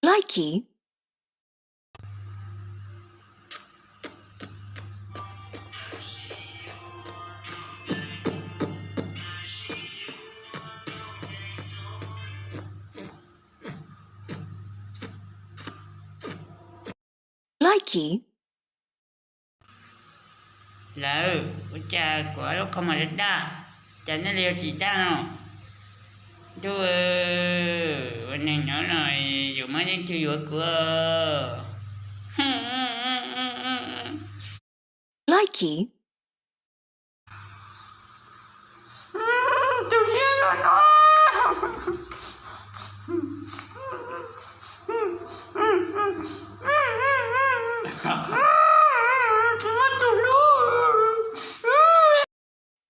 Likey. Likey. Lawv, ua cas kuv lub qhov muag daj daj, cas nej li yuav tsis daj no? Ntuj, ua neeg nyob no yuav muaj leej twg yuav kuv. Likey. Tus niag no no.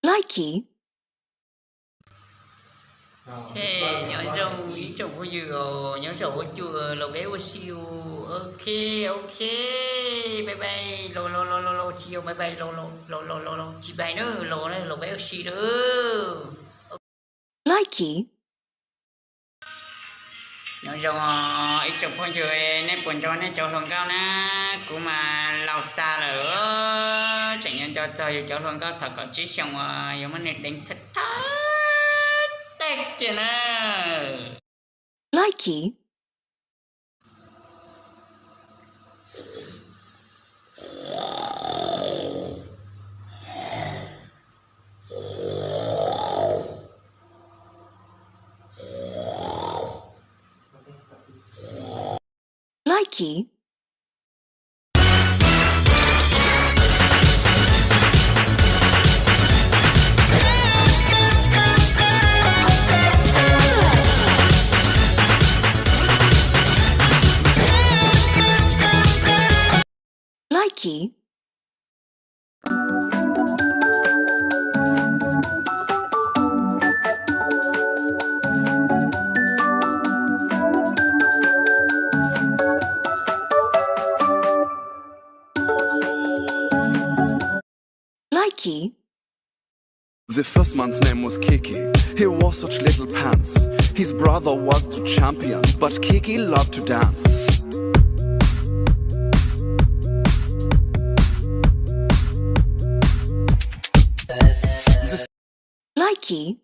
Likey. Nyob zoo ib tsoom phooj ywg, nyob zoo ua cua los peb ua si. Ok, ok, bye bye, los los los los los, tsis yog bye bye, los los los los los, tsis bye na, los na, los peb ua si lawm. Likey. Nyob zoo ib tsoom phooj ywg, nej puas nco nej cov hluas nkauj na? Kuv mas laus tas lawm, tseem nyob nco txog yus cov hluas nkauj thaum kaum tsib xyoos uas yuav muab nws deev thawj thawj teg kiag na. Likey. Likey. Likey. Likey. The first man's name was Kiki. He wore such little pants. His brother was the champion, but Kiki loved to dance. Likey.